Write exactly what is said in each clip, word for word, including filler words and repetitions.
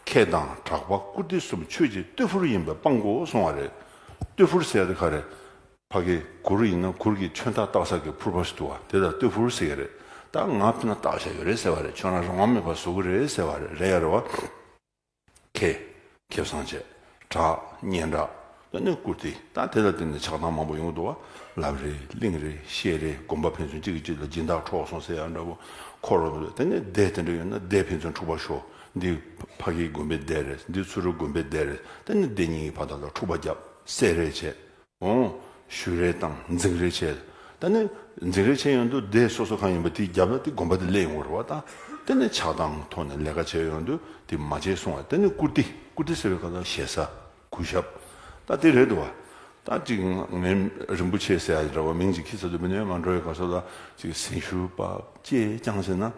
ཁེ་དང་གྲགས་པ་བཀུར་སྟི་གསུམ་ཆོས་ཀྱི་གཏོད་ཕུར་ཡིན་པས་སྤང་དགོས་གསུང་བ་རེད། གཏོད་ཕུར་ཟེར་ཡ་དེ་ག་རེད། ཕ་གི་གུར་ཡིན་ན་གུར་གྱི་ཁྱོན་ཐག་བཏགས་ས་གི་ཕུར་པ་ཞིག་འདུག་བ། དེ་ལ་གཏོད་ཕུར་ཟེར་གི་རེད། ད་ང་ཕི་ན་བཏགས་བཞག་ཡོད་རེད་ཟེར་བ་རེད། ཁྱོད་རང་རང་དབང་མེད་པ་བཟོ་གི་རེད་ཟེར་བ་རེད། རེད་ཡ་རེད་བ། ཁེ། ཁེ་བཟང་བྱས། གྲགས། སྙན་གྲགས། ད་ནི་བཀུར་སྟི། ད་དེ་ལ་བརྟེན་ནས་ཆགས་སྡང་མང་པོ་ཡོང་གི་འདུག་བ། ལབ་རེས་གླེང་རེས་བཤད་རེས། དགོན་པ་ཕན་ཚུན་གཅིག་གིས་གཅིག་ལ་སྦྱིན་བདག་འཕྲོག་སོང་ཟེར་ཡ་འདྲ་བོ། འཁོར་རོ་འདུག་དེ་ནས་སྡེ་དེ་འདྲ་ཡོད་ན་སྡེ་ཕན་ཚུན་འཁྲུག་པ་ཤོར། འདི་ཕ་གིའི་དགོན་པའི་སྡེ་རེད། འདི་ཚུ་རུ་དགོན་པའི་སྡེ་རེད། དེ་ནས་སྡེ་གཉིས་ཀྱི་བར་དག་ལ་འཁྲུག་པ་བརྒྱབ། བསད་རེས་བྱས། འོང་། ཞུ་རེས་དང་འཛིང་རེས་བྱས། ད་ནི་འཛིང་རེས་བྱས་ཡོང་དུས་སྡེ་སོ་སོ་གང་ཡིན་པ་དེའི་རྒྱབ་ལ་དེ་དགོན་པ་དེ་སླེབས་ཡོང་གི་རེད་བ། ད་དེ་ནི་ཆགས་སྡང་ཐོག་ནས་ལས་ཀ་བྱས་ཡོང་དུས་དེ་མ་བྱས་གསུང་བ། དེ་ནི་བཀུར་སྟི། བཀུར་སྟི་ཟེར་བའི་སྐབས་ལ་ཞེ་ས། གུས་ཞབས། ད་དེ་རེད་འདུག་བ། ད་ཅིག་ངས་རིན་པོ་ཆེ་ཟེར་ཡ་འདྲ་བ་མིང་ཅིག་ཁྱི་ཚ་དུ་མི་ནས་མ་འགྲོ་བའི་སྐབས་སུ་ལ་ཅིག་སེམས་ཤུགས་པ་ཅེས་ཀྱང་ཟེར་ན།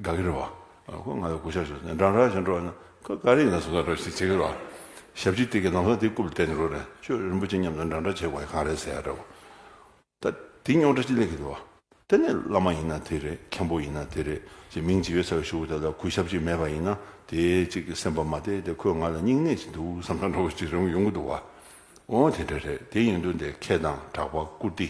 དགའ་གི་རེད་བ། ཁོ་ང་ལ་གུས་ཞབས་ཞུ་ནས་འདྲ་འདྲ་བྱས་འགྲོ་བ་ན་ཁོ་ག་རེ་ཡིན་ན་བཟོ་ལྟ་འདྲ་ཞིག་བྱེད་ཀྱི་རེད་བ། ཞབས་ཕྱི་དེ་གའི་ལམ་སང་དེ་རྐུབ་ལ་བསྟན་ནས་རོགས་རེད། ཁྱོད་རིན་པོ་ཆེ་མཉམ་དུ་འདྲ་འདྲ་བྱེད་དགོས་ཡ་གང་རེད་ཟེར་ཡ་འདྲ་བོ། ད་དེ་རྙོག་དྲ་ཅིག་སླེབས་ཀྱི་འདུག་བ། དེ་ནས་བླ་མ་ཡིན་ན་དེ་རེད། མཁན་པོ་ཡིན་ན་དེ་རེད། ཅིག་མིང་ཅིག་ཡོད་ཚར་བའི་གཞུག་གུ་དེ་ལ་གུས་ཞབས་ཅིག་མེད་པ་ཡིན་ན་དེ་ཅིག་གི་སེམས་པ་མ་བདེ། དེ་ཁོས་ང་ལ་སྙིང་ནད་ཅིག་འདུག་བསམ་ས་འདྲ་བོ་ཅིག་རང་ཡོང་གི་འདུག་བ། འོ་དེ་འདྲ་རེད། དེ་ཡིན་དུས་འདི་ཁེ་དང་གྲགས་པ་བཀུར་སྟི།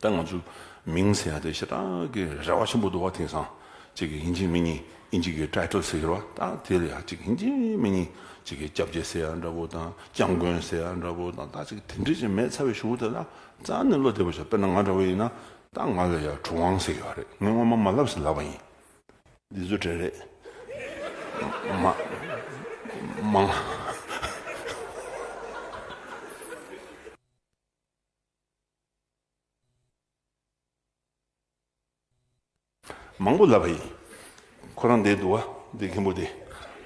ད་ང་ཚོ་མིང་ཟེར་ཡ་དེ་ཞེ་དྲག་གི་རེ་བ་ཆེན་པོ་འདུག་བ། དེང་སང་ཅིག་གི་ཡིན་གཅིག་མིན་གཉིས་ཨིན་ཇི་གི་ཊའི་ཊལ་ཟེར་གི་རེད་བ། ད་དེ་ལ་ཡ་ཅིག་ཡིན་གཅིག་མིན་གཉིས་ཅིག་གི་སྐྱབས་རྗེ་ཟེར་ཡ་འདྲ་བོ་དང་སྐྱབས་མགོན་ཟེར་ཡ་འདྲ་བོ་དང་ད་ཅིག་དེ་འདྲ་ཅིག་མེད་ཚར་བའི་གཞུག་གུ་དེ་ལ་རྩ་ནས་བློ་བདེ་པོ་བྱ། དཔེར་ན་ང་འདྲ་བོ་ཡིན་ན་ད་ང་ལ་ཡ་གྲུབ་དབང་ཟེར་གི་ཡོད་རེད། ངས་སྔོན་མ་མ་ལབ་ཟེར་ལབ་པ་ཡིན། འདི་ཚོ་གྲས་རེད། མ་མ། མང་པོ་ལབ་པ་ཡིན། ཁོ་རང་བསྡད་འདུག་བ། འདི་མཁན་པོ་དེ།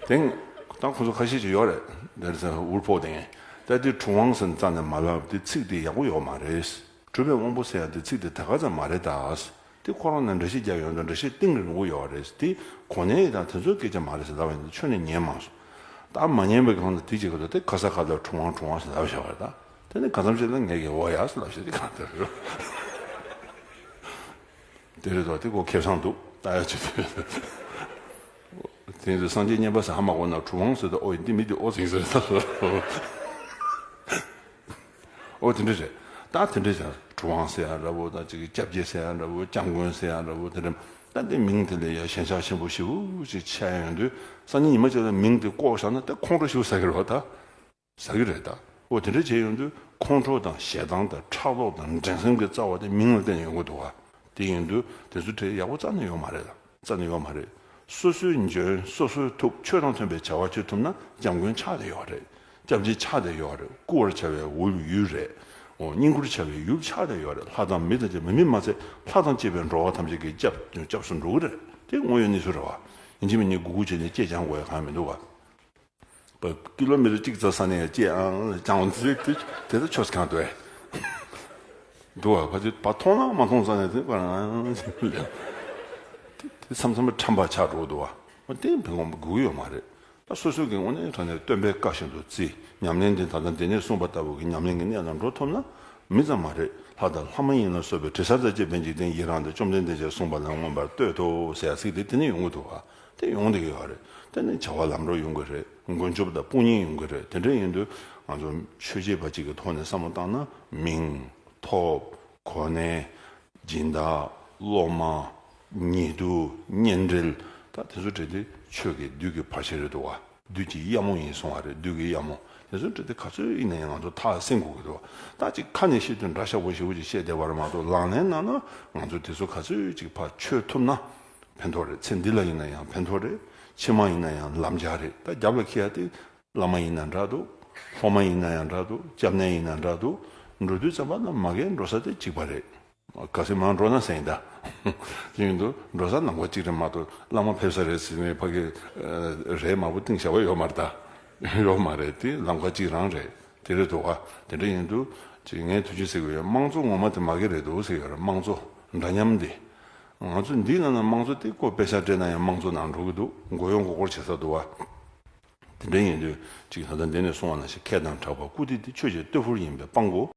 དེང་ད་ཁོ་ཚོ་ཁ་ཤས་ཅིག་ཡོད་རེད། འདིར་ས་འུར་ཕོག་དེ། ད་དེ་གྲུབ་དབང་ཟེར་རྩ་ནས་མ་ལབ། དེ་ཚིག་དེ་ཡག་པོ་ཡོད་མ་རེད། གྲུབ་པའི་དབང་པོ་ཟེར་ཡ་དེ་ཚིག་དེ་ད་ག་ཙམ་མ་རེད་ད། དེ་ཁོ་རང་ནས་འགྲེལ་བཤད་རྒྱག་ཡོང་དུས་འགྲེལ་བཤད་གཏིང་རིང་པོ་ཡོད་རེད། དེ་གོ་གནས་དང་དེ་ཚོའི་སྐད་ཆ་མ་རེད་ཟེར་ལབ་པ་ཡིན་ན་ཁྱོན་ནས་ཉན་མ་སོང་། ད་མ་ཉན་པའི་སྒང་ལ་དེ་གཅིག་ག་ལ་དེ་ག་ས་ག་ལ་གྲུབ་དབང་གྲུབ་དབང་ཟེར་ལབ་བཞག་པ་རེད་ད། དེ་ནས་གང་འཚམ་ཞིག་ལ་ངས་ཀྱི་འོ་ཡ་ཟེར་ལབ་བཞག་དེ་གང་ལྟར། དེ་རེད་དོ། དེ་ཁོ་ཁེ་བཟང་འདུག་ལྟ་ཡ་ཅིག་དེ་ཚོ་སངས་རྒྱས་བསྙེན་པ་ཟེར་ཧ་མ་གོ་ན་གྲུབ་དབང་ཟེར་དུས་ཨོ་འདི་མི་འདི་ཨོ་ཟིག་ཟེར་ད། ཨོ་དེ་འདྲ་རེད། ད་དེ་འདྲ་ཟེར་གྲུབ་དབང་ཟེར་ཡ་འདྲ་བོ་དང་ཅིག་སྐྱབས་རྗེ་ཟེར་ཡ་འདྲ་བོ་སྐྱབས་མགོན་ཟེར་ཡ་འདྲ་བོ་དེ་འདྲ། ད་འདི་མིང་དེ་ལ་ཡ་ཞེན་ཆགས་ཆེན་པོ་ཞེ་པོ་ཅིག་ཆགས་ཡོང་དུས་སང་ཉིན་ཉི་མ་གཅིག་ལ་མིང་དེ་བཀོག་བཞག་ན་ད་ཁོང་ཁྲོ་ཞེ་པོ་ཟ་གི་རེད་བ་ད། ཟ་གི་རེད་ད། ཨོ་དེ་འདྲ་བྱས་ཡོང་དུས་ཁོང་ཁྲོ་དང་ཞེ་སྡང་དང་ཕྲག་དོག་དང་འགྲན་སེམས་ཀྱི་རྩ་བ་དེ་མིང་ལ་བརྟེན་ནས་ཡོང་གི་འདུག་བ། དེ་ཡིན་དུས་དེ་ཚོ་གྲས་ཡག་པོ་རྩ་ནས་ཡོད་མ་རེད་ལ། རྩ་ནས་ཡོད་མ་རེད། སོ་སོའི་འཇོན་སོ་སོའི་ཐུགས། ཆོས་དང་མཐུན་པའི་བྱ་བ་བྱེད་ཐུབ་ན་སྐྱབས་མགོན་ཆགས་བསྡད་ཡོད་རེད། སྐྱབས་རྗེ་ཆགས་བསྡད་ཡོད་རེད། བཀུར་བར་བྱ་བའི་འོས་ཡུལ་རེད། འོ་བསྙེན་བཀུར་བྱ་བའི་ཡུལ་ཆགས་བསྡད་ཡོད་རེད། ལྷ་དང་མི་དང་བཅས་མི་མི་མ་ཚད་ལྷ་དང་བཅས་པའི་འགྲོ་བ་ཐམས་ཅད་ཀྱི་སྐྱབས་སྐྱབས་སུ་འགྲོ་གི་རེད། དེ་དངོས་ཡོད་གནས་ཚུལ་རེད་བ། ཡིན་གཅིག་མིན་གཉིས་སྒུར་སྒུར་བྱས་ནས་སྐྱེས་སྦྱང་དགོས་ཡ་གང་ཡང་མི་འདུག་བ། པ་ཀི་ལོ་མི་ཊར་གཅིག་རྩ་ས་ནས་ཡ་སྐྱེས་ཨང་ལ་སྦྱང་བ་དེ་དེ་ད་ཆོས་སུ་གང་འདུག་ཨེ། འདུག་བ། ཕ་ཚོས་པ་མཐོང་ན་མ་མཐོང་ས་ནས་དེ་པ་རང་དེ་མཚམས་མཚམས་ཁྲམ་པ་ཆགས་འགྲོ་འདུག་བ། དེ་ཕན་གོང་སྒུག་ཡོད་མ་རེད། ད་སོ་སོ་གི་དངོས་གནས་དྲང་གནས་སྟོན་པའི་བཀའ་བཞིན་དུ་བརྩི། ཉམས་ལེན་འདི་ད་ལྟ་འདི་ནས་གསུངས་པ་ལྟ་བུ་གི་ཉམས་ལེན་གྱི་གནས་ལ་འགྲོ་ཐུབ་ན་མི་ཙམ་མ་རེད། ལྷ་དང་ལྷ་མ་ཡིན་ལ་སོགས་པའི་དྲི་ཟར་དང་བཅས་པའི་འཇིག་རྟེན་ཡི་རངས་ཏེ་བཅོམ་ལྡན་འདས་ཀྱིས་གསུངས་པ་ལ་མངོན་པར་བསྟོད་དོ་ཟེར་ཡ་ཚིག་དེ་དེ་ནས་ཡོང་གི་འདུག་བ། དེ་ཡོང་བསྡད་ཀྱི་ཡོད་རེད། དེ་ནས་བྱ་བ་ལམ་འགྲོ་ཡོང་གི་རེད། མགོན་སྐྱབས་དང་དཔུང་གཉེན་ཡོང་གི་རེད། དེ་འདྲ་ཡིན་དུས་ང་ཚོ་ཆོས་བྱེད་པ་གཅིག་གི་ཐོག་ནས་བསམ་བློ་བཏང་ན་མིང་ཐོབ་གོ་གནས། སྦྱིན་བདག་སློབ་མ། ཉེ་དུ་གཉེན་འབྲེལ། ད་དེ་ཚོ་གྲས་དེ་ཆོས་ཀྱི་བདུད་ཀྱི་བར་ཆད་རེད་འདུག་བ། བདུད་ཀྱི་གཡབ་མོ་ཡིན་གསུང་བ་རེད། བདུད་ཀྱི་གཡབ་མོ་དེ་ཚོ་གྲས་དེ་ག་ཚོད་ཡིན་ན་ཡང་ང་ཚོ་ཐག་བསྲིང་དགོས་ཀྱི་འདུག་བ། ད་ཅིག་ཁ་ནས་བཤད་དུས་འདྲ་ཤག་པོ་ཞེ་པོ་ཅིག་བཤད་བསྡད་པ་རེད་མ་གཏོགས་ལག་ལེན་གནང་ན་ང་ཚོ་དེ་ཚོ་ག་ཚོད་ཅིག་ཕར་ཆོད་ཐུབ་ན་ཕན་ཐོགས་རེད། ཚེ་འདི་ལ་ཡིན་ན་ཡང་ཕན་ཐོགས་རེད། ཕྱི་མ་ཡིན་ན་ཡང་ལམ་རྒྱག་རེད། ད་རྒྱབ་ལ་འཁྱེར་ཡ་དེ་བླ་མ་ཡིན་ན་འདྲ་འདུག་སློབ་མ་ཡིན་ན་ཡང་འདྲ་འདུག་སྐྱབས་གནས་ཡིན་ན་འདྲ་འདུག་འགྲོ་དུས་ཙམ་པ་ལ་མ་གིར་འགྲོ་ས་དེ་གཅིག་པ་རེད། གལ་སྲིད་མར་འགྲོ་ན་ཟེར་ཡིན་ད། ཡིན་དུས་འགྲོ་ས་ནང་པ་གཅིག་རེད་མ་གཏོགས་བླ་མ་ཕེབས་ས་རེད་ཟེར་ནས་ཕ་གི་རས་མང་པོ་བཏིང་བཞག་པ་ཡོད་མ་རེད་ད། ཡོད་མ་རེད། དེ་ལམ་ཁ་གཅིག་རང་རེད། དེ་རེད་འདུག་ག་དེ་འདྲ་ཡིན་དུས་ཅིག་ངས་ཐུགས་རྗེ་ཟེར་གི་ཡོད། དམངས་གཙོ་ངོ་མ་དེ་མ་གི་རེད་འདུག་ཟེར་གི་ཡོད་རེད། དམངས་གཙོ་འདྲ་མཉམ་དེ། ང་ཚོ་འདི་ནང་ན་དམངས་གཙོ་དེ་ཁོ་དཔེ་ཆ་སྤྲད་ན་ཡང་དམངས་གཙོ་ནང་འགྲོ་གི་འདུག་མགོ་གཡོག་མགོ་སྐོར་བྱེད་ས་འདུག་ག་དེ་འདྲ་ཡིན་དུས་ཅིག་ད་ལྟ་འདི་ནས་གསུངས་པ་ནང་བཞིན་ཁེ་དང་གྲགས་པ་བཀུར་སྟི་དེ་ཆོས་ཀྱི་གཏོད་ཕུར་ཡིན་པས་སྤང་དགོས།